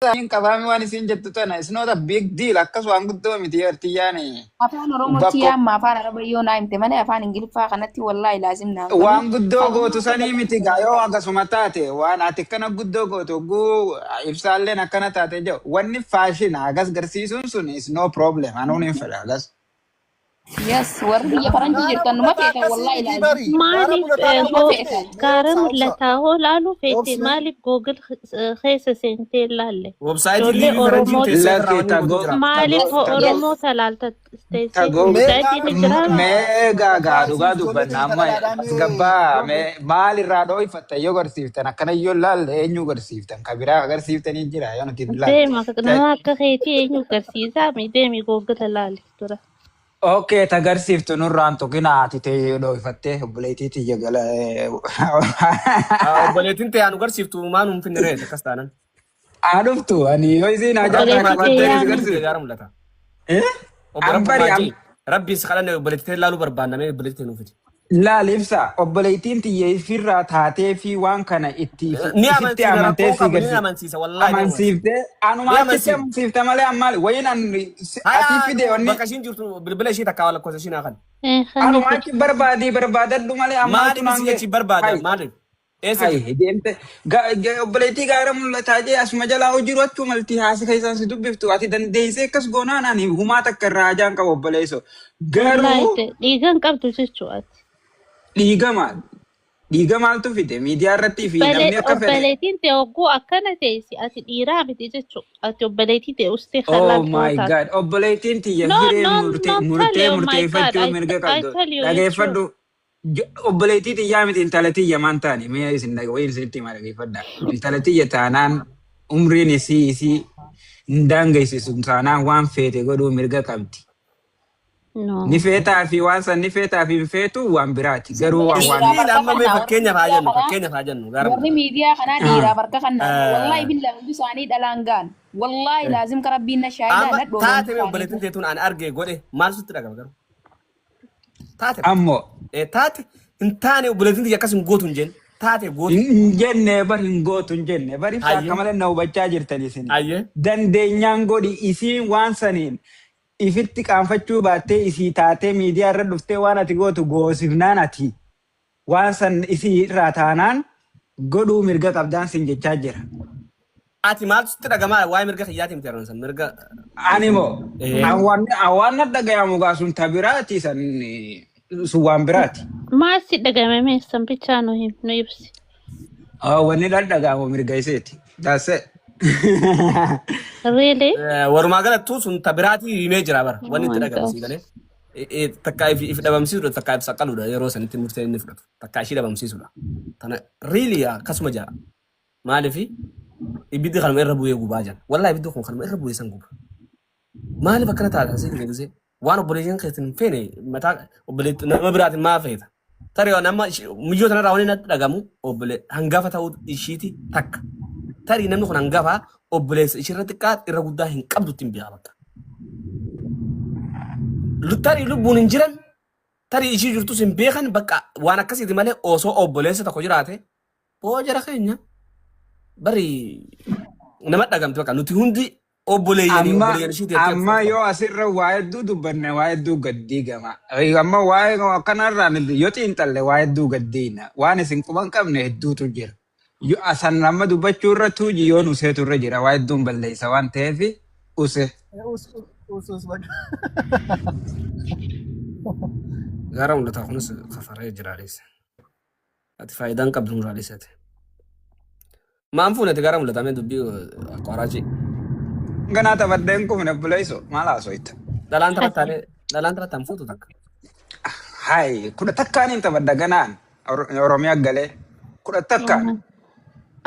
Hin qabaami waan isin jettu tana. It's not a big deal. Akkas waan guddoo miti yartiyyaani. Afaan Oromootti Bakko yaamma, afaan Arabayyoo naa himte malee afaan Ingiliffaa kanatti wallaahi laazim naan galu. Waan guddoo Kan gootu sanii miti gaa, yoo galu. akkasuma taate waan ati akkana guddoo gootu hogguu ibsaalleen akkana taate jedhu, wanni faashina agas garsiisuun sun is no problem. Anuun hin fedha agas. Yes, warri biyya faranjii Gaara jirtan numa mul'ataa feetan akkasii wallaahi miti laazim. bari. Gaara Maaliif mul'ataa Numa akkuma hoo feete feetan. mee gaara obsa obsa. mul'ataa hoo laaluu feete Obsine. maaliif Google keessa seentee hin laalle? Websaayitii Ijoollee liivii faranjiin Oromoo teessee irraa Lakki wanni ta gootu go jira. ta maaliif go hoo ta go Yes. Oromoo talaalta ta teessee go Mee websaayitiin gaara ni jiraa? Mee gaa mul'ataa gaa isiif dhugaa ijoollee dubbanna teessan amma dhalaadhaan as mee gabbaa obse. mee maal irraa dhooyfatta yoo garsiiftan, akkana yoo laalle eenyu garsiiftan, ka biraa agarsiiftanii jira yoo nuti hin laalle. Deema, nama akka keetii eenyu garsiisaa mi? Deemi Google laali dura. Okay, ta garsiiftu nurraan tuqina, ati ta'e dhooyfattee obboleettii tiyya gala. Obboleettiin ta'e anu garsiiftu maa nuun finne reet akkas taanan. Haa dhuftu, ani yoo isiin hajaa Obbo irraa Obboleettii Rabbumaa tee qabattee jee si yaami. garsiiftu. gaara mul'ata. Eh? Obbo An bari Rabbumaa an jee Rabbiin si kadhanne, obboleettii ta'e laaluu barbaanna, mee obboleettii ta'e nuuf fidi. Laal ibsa, obboleettiin tiyya ifirraa taatee fi waan kana itti Ni ifitti amansiisa, amantee rakkoo si qabu ni garsiifte. amansiisa, wallaahi ni amansiisa. Amansiiftee Ni anuma achitti amansiisa. amansiifte malee ammaal wayiin an ati Hayaa fide wanni bakka ishiin jirtu bilbila ishii takkaa lakkoofsa ishii naa kan. Kan anuma fidi. achi barbaadii barbaadadhu malee ammaaltu Maaliif naan isii ga'e. achi barbaada Hayi. maaliif? Eessa Hayi jirti? deemte obboleettii gaara mul'ataa jee asuma jalaa hojiiru achuu malti haasa keessaan si dubbiftu ati dandeessee akkas goonaan ani humaa takka irraa hajaan qaba obboleessoo. Wallaahi Garuu dhiigan qabdu jechuu ati. Dhiiga maal? Dhiiga maaltu fide? Miidiyaa irratti fi namni akka fedhe. Obboleettiin tee hogguu akkana teessi ati dhiiraa miti jechuu. Ati obboleettii tee ustee Oh kalaaltu my taate. God. Obboleettiin tiyya No, hiree no, murtee no, tell murtee you, oh my God, murteeffachuu mirga I qabdu. tell you, it's true. Dhageeffadhu. Obboleettii tiyyaa miti, intala tiyya maan taane, mee isin wayiin isinitti himaa, dhageeffadha. Intala tiyya taanaan, umriin isii hin daangessisu taanaan, waan feete godhuu mirga qabdi. No. Ni feetaa fi waan san ni feetaa fi hin feetu waan biraati. Garuu waan waan Dhiiraaf Istiil harka amma mee kannaa warri fakkeenyaaf haa miidiyaa jennu kanaa, fakkeenyaaf haa jennu gaara warri mul'ata. miidiyaa kanaa dhiiraaf harka kannaa wallaahi billaa hundi isaanii dhalaan gaan wallaahi laazim ka rabbiin na shaahidaa Amma nadhoo hundi taate mee isaaniitu. obboleettiin teetuun ani argee godhe maal sitti dhagama garuu? Taate Ammoo taate hin taane, obboleettiin tiyya akkas hin gootu hin jenne, taate gootu. Hin jenne bar, hin gootu hin jenne bar ibsa, akka Hayyee. malee na hubachaa jirtan isin. Hayyee. Dandeenyaan godhi, isiin waan saniin ifitti qaanfachuu baattee isii taatee miidiyaa irra dhuftee waan ati gootu goosifnaan, ati waan san isii irraa taanaan godhuu mirga qabdaan sin jechaa jira. Ati maaltu sitti dhagamaa? Waa'ee mirga kiyyaati miti yeroo san mirga. Ani moo waan na dhagayamu gaa sun ta biraati, san sun waan biraati. Maal si dhagame mee san bichaa nu him nu ibsi. Ah, wanni dhan dhagahamu mirga iseeti. That's it. Really? Walumaa galattuu sun ta biraatii himee jira bara. Oh Wanni itti my dhagame God. sii galee. Takka if dhabamsiisuudha, takka if saqqaluudha yeroo sanitti murtee inni fudhatu. Takka ishii dhabamsiisuudha. Tana really akkasuma jira. Maaliif ibiddi kanuma irra bu'ee gubaa jira. Wallahi ibiddi kun kanuma irra bu'ee san guba. Maaliif akkana taata si gisee waan obboleeyyan keessan hin feene mataa obboleetti nama biraatiin maa feeta? Tarii waan amma miyyoo tanarraa wanni natti dhagamu obbole hangafa ta'uu ishiiti takka. Tarii namni kun hangafa obboleessa ishirra xiqqaa irra guddaa hin qabdu ittiin beeka bakka. Tarii lubbuun hin jiran, tarii ishii jirtus hin beekan, bakka waan akkasiiti malee osoo obboleessa tokko jiraate boo jara keenya bari nama dhagamte bakka nuti hundi obboleeyyanii Amma obboleeyyan ishii teettee amma fudhatu yoo qaba. asirra waa hedduu dubbanne, waa hedduu gaddiigama. Amma waa'ee akkanarraan yoo xiinxalle waa hedduu gaddiina. Waan isin quban qabne hedduutu jira. Yoo asan amma dubbachuu irra tuuji yoo nu seetu irra jira, waa hedduun balleessa waan ta'eef use. Us us us bakka. Gaara mul'ataa kunis kafaree jira dhiise. Ati faayidaan qabdu nurraa dhiisate. Maan fuunati gara mul'ata mee dubbii qoraachii. Ganaa taphadheen kufne obboleessu, maal haasoyta? Dhalaan taphattaalee dhalaan taphattaan fuutu takka. Hai, 11n hin taphadha ganaan Oromiyaa galee 11n.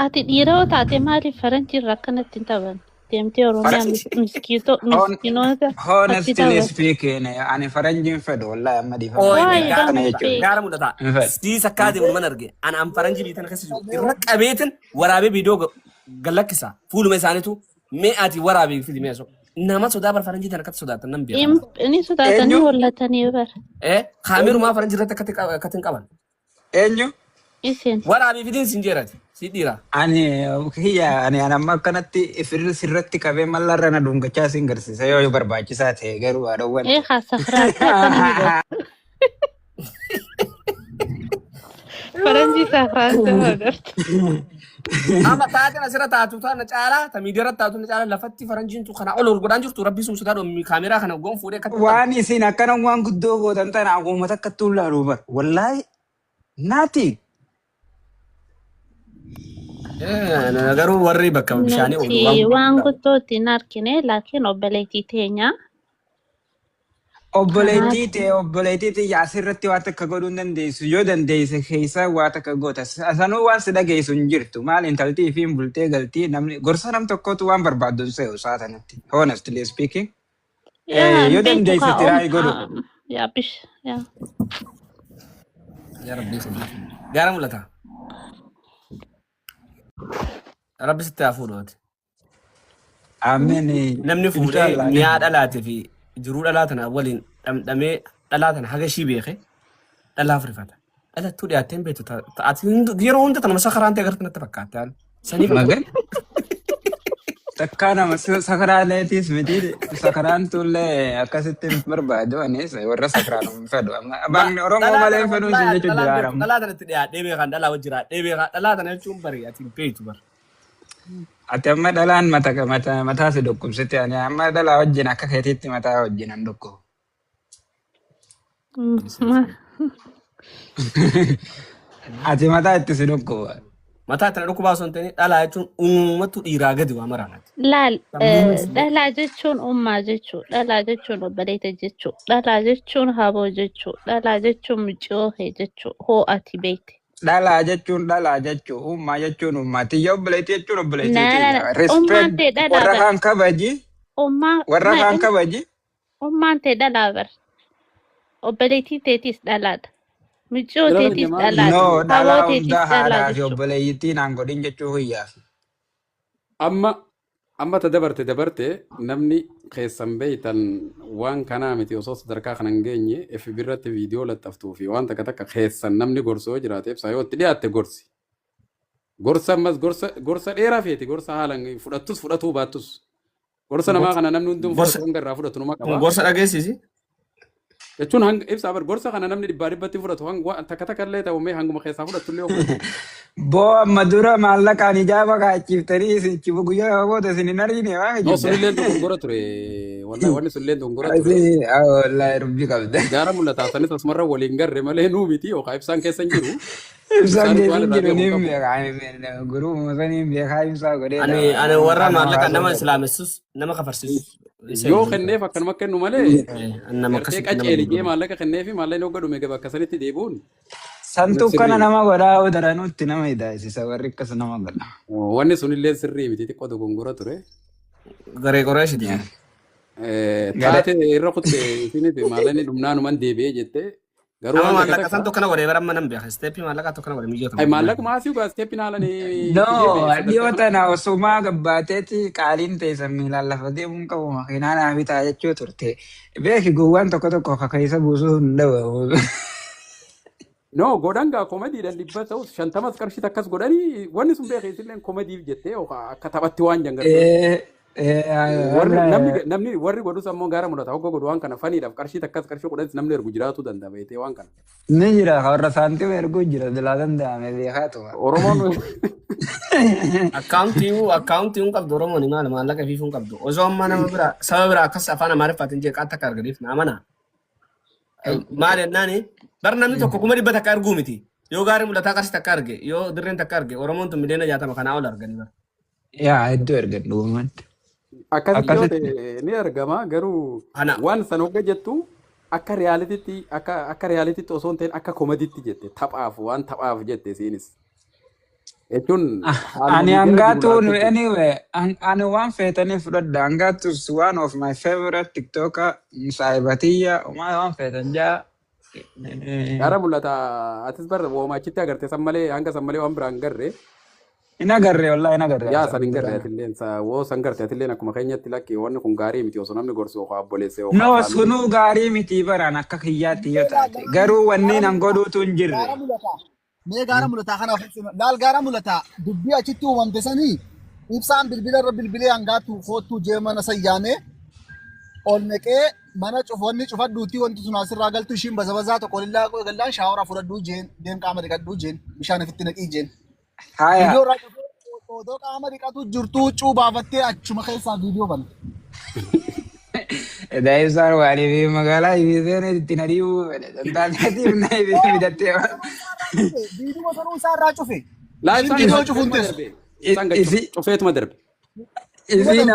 Ati dhiira yoo taate maaliif faranjii irraa akkanatti hin taphanne? Deemtee Oromiyaa miskiito miskiinota achi Honestly taphatte. speaking, ani faranjiin fedhu wallahi, amma dhiifama Ooyi Why kana gaara don't mul'ata jechuudha. speak? Gaara mul'ata. Hin fedhu. Siis akkaa deemu man arge. Ana an faranjii biyya tana keessa jiru. Irra qabeetin waraabee viidiyoo gallakkisa. Fuuluma isaaniitu mee ati waraabee fidi mee so. Nama sodaa bar faranjii tana akkatti sodaatan nan beeka. Inni sodaatanii Eenyu? wallatanii bara. Eh, kaameerumaa faranjii irratti akkatti hin qaban. Eenyu? Isin. Waraabii fidiin sin jeerati. Si dhiira. Ani kiyya ani ani amma akkanatti ifirri sirratti qabee mallarra na dhungachaa sin garsiisa yoo barbaachisaa ta'e garuu haadhawwan. Ee haa safraansaa akkana ni godha. Faranjii safraansaa agarta. Amma taateen asirra taatu taana caalaa ta miidiyaa irratti taatu na caalaa lafatti faranjiin tu kana ol ol godhaan jirtu rabbii sun sodaa dhoommi kaameraa kana goon fuudhee akkatti qabu. Waan isin akkana waan guddoo gootan tana akkuma takka tullaaluu bar. Wallaahi nothing. Garuu warri bakka bishaanii oolu Nuti waan waan guddaa. guddootti hin argine laakiin obboleettii teenya. Kanaaf Obboleettii ta'e obboleettii ta'e asirratti waan takka godhuu hin dandeessu. Yoo dandeesse keessa waa takka goota. Sanuu waan si dhageessu hin jirtu. Maal intaltii fi bultee galtii namni gorsa nam tokkotu waan barbaaddu hin se'u isaa sanatti. Honestly speaking. Yaa Yoo hin beektu dandeesse kaa tiraayii godhu. Yaa bish yaa. Yaa Rabbii sun. Gaara mul'ata. Rabbi sitti haa fuudhu ati. Ameen. Namni fuudhee Inshallah. mi'aa dhalaatee fi jiruu dhalaa tana waliin dhamdhamee dhalaa tana haga ishii beeke dhalaaf rifata. Dhalattuu dhiyaattee hin beektu ati yeroo hunda tanuma sakaraan ta'e agartu natti fakkaatti. Saniif Magan. Takkaa nama sakaraaleetiis miti sakaraan tullee akkasitti hin barbaadu anis warra sakaraan hin fedhu. Amma Abaan Oromoo dhalaa malee tana hin fedhu isin wallaahi ati jechuun dhalaan jira beektu amma. dhalaa tana itti dhiyaadhee beekan dhalaa wajji jiraadhee beekan dhalaa tana jechuun bari ati hin beektu bara. Ati amma dhalaan mata mata mataa si dhukkubsite ani amma dhalaa wajjin akka keetiitti mataa wajjin hin dhukkubu. Ati mataa itti si dhukkuba. Mataa itti na dhukkubaa osoo hin ta'in dhalaa jechuun uumamatu dhiiraa gadi waa maraanati. Laal Sammuun dhalaa jechuun ummaa jechuu dhalaa jechuun obboleeta jechuu dhalaa jechuun haboo jechuu dhalaa jechuun mucoo kee jechuu hoo ati beekte. Dhalaa jechuun dhalaa jechuu ummaa jechuun ummaa tiyya obboleettii jechuun obboleettii Na tiyya. na ummaan Respect tee dhalaa warra bar kaan kabaji ummaa warra na kaan kabaji. ummaan tee dhalaa bar obboleettii teetis dhalaadha mucoo Jara teetis keenya maal dhalaadha No haboo dhalaa teetis hunda dhalaa haadhaa fi jechuu. obboleettii naan godhin jechuu hiyyaaf. Amma amma ta dabarte dabarte namni keessan beeytan waan kanaa miti osoo sadarkaa kana hin geenye FB irratti viidiyoo laxxaftuu fi waan takka takka keessan namni gorsu yoo jiraate ibsaa yoo itti dhiyaatte gorsi. Gorsa ammas gorsa gorsa dheeraa feeti gorsa haalan fudhattus fudhatuu baattus. Gorsa namaa kana namni hunduu Gorsa fudhatu hanga irraa fudhatu numa kun qaba. gorsa dhageessisi. Jechuun hanga ibsaa bar gorsa kana namni dhibbaa dhibbatti fudhatu hanga waan takka takka illee ta'u mee hanguma keessaa fudhattu illee yoo fudhate. Boo amma dura maallaqaan ijaaba kaachiftanii isin guyyaa booda isin hin argine waan No kijibda. sunillee dogongora ture. Wallahi wanni sunillee dogongora ture. Asii wallahi rubbi qabda. Gaara mul'ata sanis asumarra waliin garre malee nuu miti yookaan ibsaan keessa hin jiru. Ibsaan Ibsaanis keessa waan hin irraa jiru beeku ni hin qabu. beekaa guruma sanii beekaa ibsaa godhee Ani ani warra nama maallaqa nama haasoo islaamessus nama kafarsiisus isa Yoo hin kenneef akkanuma kennu malee nama gartee akkasitti nama qaceeli jee gurguru. maallaqa kenneefi maallaqni hogga dhume gaba akkasanitti deebi'uun Santu kana sirrii miti. nama godhaa daranuutti nama hidaasisa warri akkas nama godha. Wanni sunillee sirrii miti xiqqoo dogongora ture. Garee Qoreeshiti sun. Garee Taate irra kutte isinis maallaqni dhumnaanuman deebi'ee jette garuu Amma waan takka maallaqa san takka tokko na godhee bara amma nan beeka. Isteeppii maallaqa tokko na godhe miyyoo ay tokko. maallaquma asii gaa isteeppiin haalan itti No, deebi'e dhiyoo sadarkaa kana. tana osumaa gabbaateeti qaaliin teessan miilaan lafa deemuun qabu makiinaa naa bitaa jechuu turte. Beeki gowwaan tokko tokko kakaisa buusuu hin dhabu. No godhan gaa komediidhaan dhibba ta'us shantamas qarshii takkas godhanii wanni sun beekee isilleen komediif jettee yookaan akka taphatti waan jangartee. Warri namni namni warri godhus ammoo gaara mul'ata hogga godhu waan kana faniidhaaf qarshii takkas qarshii kudhanis namni ergu jiraatuu danda'a beektee waan kana. Ni jira warra saantima erguu jira dilaa danda'ame beekaatuma. Oromoon Akkaawuntii akkaawuntii hin qabdu Oromoon maal maallaqa ifiifuu hin qabdu. Osoo amma nama bira saba bira akkas afaan Amaariffaatiin jee qaata akka arganiif na amana. Maal jennaani bar namni tokko 100,000 takka arguu miti. Yoo gaarii mul'ataa qarshii takka arge yoo dirreen takka arge Oromoon tun miliyoona 60 kanaa ol argani bar. Yaa hedduu ergan dhugumatti. Akkasitti yoo Akkasitti. ta'e ni argama garuu Kana waan san hogga jettu akka realitytti akka akka realitytti osoo hin ta'in akka komediitti jette taphaaf waan taphaaf jette isiinis. Jechuun haaluma Ani miidiyaarra jiru hangaatuun laaltetti. anyway ani waan feetaniif fudhadha. Hangaatuus one of my favorite TikToker saahibatiyya waan feetan jaa. Gaara mul'ata atis barra woomachitti agarte san malee hanga san malee waan biraan garre. Hin agarre wallahi hin agarre. Yaa san hin garre atilleen woo san garte atilleen akkuma keenyatti lakki wanni kun gaarii miti osoo namni gorsu yookaan obboleessa yookaan No faamilii. sunuu gaarii miti baraan akka kiyyaatti yoo taate garuu wanneen an godhuutu hin jirre. Gaara mul'ata. Mee gaara mul'ataa kanaaf laal gaara mul'ataa dubbii achitti uumamte sanii ibsaan bilbila irra bilbilee hangaatu koottuu jee mana sayyaamee ol neqee mana cufanni cufadhuutti wanti sun asirraa galtu ishiin bazabazaa tokko lillaa gallaan shaawara fudhadhuu jeen deem qaama dhiqadhuu jeen bishaan ofitti naqii jeen. Haya. Viidiyoo irraa cufee odoo qaama dhiqatu jirtuu huccuu baafattee achuma keessaa viidiyoo bante. Daa'imsaan waan fi magaalaa ibiseen ittiin ari'uu fedhe. Tantaaneetiif na ibisee bitattee. Viidiyoo sanuu isaa irraa cufe. Laa Ishiin ibsaan viidiyoo ibsaan cufuun cufeetuma teessu. darbe. Ibsaan gad Isi cufeetuma darbe. isiin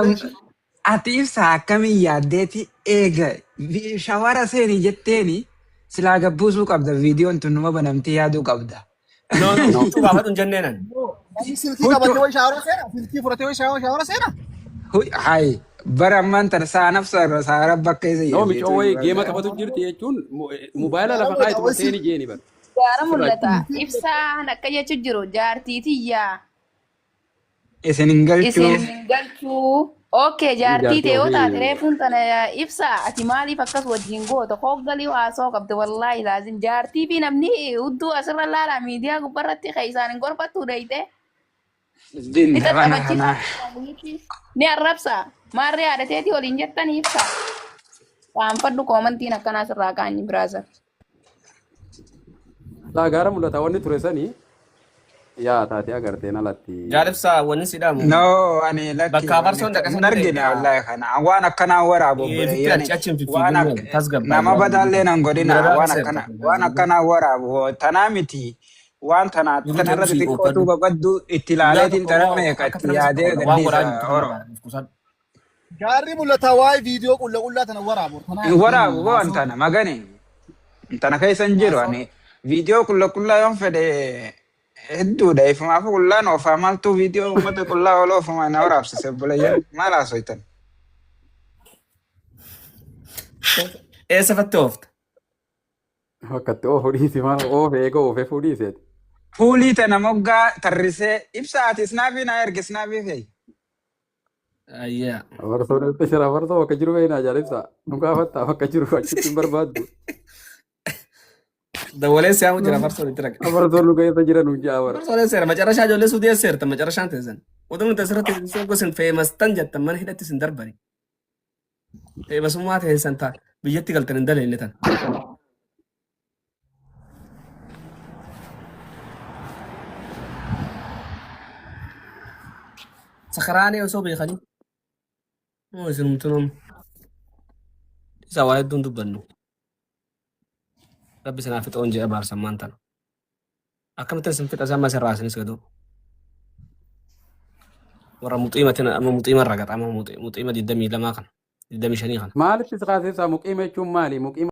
ati ibsa akkamiin yaaddeeti eega shawara seeni jetteeni silaa gabbuusuu qabda viidiyoon tun numa banamtee yaaduu qabda. No, no, No. huccuu gaafadhu hin jenneenan. Namni silkii qabatee wayi shaawara seena? Silkii fudhatee wayi shaawara seena? Hayi bara ammaan tana saa nafsa irra saa rabba akka isa No micoo wayi geema jirtu. taphatu jirti jechuun mobaayila lafa kaayituma seeni jeeni bara. Gaara Ofirraa mul'ata. Ibsaan akka jechu jiru jaartii tiyyaa. Isin hin galchuu. Isin hin galchuu. Okay, jaartii Jaartii ta'e yoo ofii taate reefuun tana ibsa ati maaliif akkas wajjin goota hooggalii haasoo qabde wallaahi laazim jaartii fi namni hudduu asirra laala miidiyaa gubbarratti kan isaan hin gorfattu deeyte ni Dinna bana tattaphachiisa kanaa. ni arrabsa maarree haadhateetii waliin jettanii ibsa qaanfadhu koomantiin akkanaa sirraa kaanyi biraazar. Laa gaara mul'ata wanni ture sanii yaa taatee agarteen alatti. Jaalibsaa wanni si dhaamu. No, ani lakki Bakka waan afarsoon akka hin dhaqasan argine wallahi kana waan akkanaa waraabu Fitti obboleeyyan achi achi hin waan fiffiigin akka tasgabbaa'e. nama badaallee nan godhina Bira waan seerta. akkana waan akkanaa waraabu tanaa miti waan tanaa Yeroo tanarra jedhu si xixiqqootu oofadhu. babadduu itti Guyyaa ilaaleetiin tokko tana immoo meeqa akka itti fira yaadee tokko waan godhaa gadhiisa jirtu oro. kana kusan. Gaarri mul'ataa waa'ee viidiyoo qulla qullaa tana waraabu. Tanaa Hin waraabu waan tana magani tana keessa hin jiru ani viidiyoo qulla qullaa yoon fedhe hedduudha ifumaaf qullaan oofaa maaltu viidiyoo uummata qullaa ol oofumaa na waraabsise obboleeyyan maal haasoytan. Eessa fatte oofta? Akka itti oofu dhiisi maal oofe eega oofe fuudhiiseeti. Fuulii tana moggaa tarrisee ibsa ati isnaafii na erge isnaafii fe'i. Ayyaa. Abarsoo dhaqxe shira abarsoo bakka jiru beekna ajaa'ibsa. Nu gaafatta bakka jiru achitti hin barbaaddu. Dawalee siyaamu jira farsoon itti raqa. Abarsoo nu keessa jira nu ja'a bara. Farsoon seera macarashaa ijoollee suudii seerta macarashaan teessan. Oduu nuti asirratti isin gosin feemastan jettan mana hidhatti isin darbani. Feemasummaa teessan ta'a biyyatti galtan hin daleenne tan. Sakaraanee osoo beekanii. Moo isinumtu nama. Isa waa hedduun dubbannu. Rabbi sinaa fixoon jedha baarsammaan tana. Akkamitti isin fixa sama sirraa isinis gaduu. Warra muxiimatiin amma muxiima irra gaxa amma muxiima 22 kana 25 kana. Maalitti si kaasee ibsaa muqiima jechuun maali? Muqiima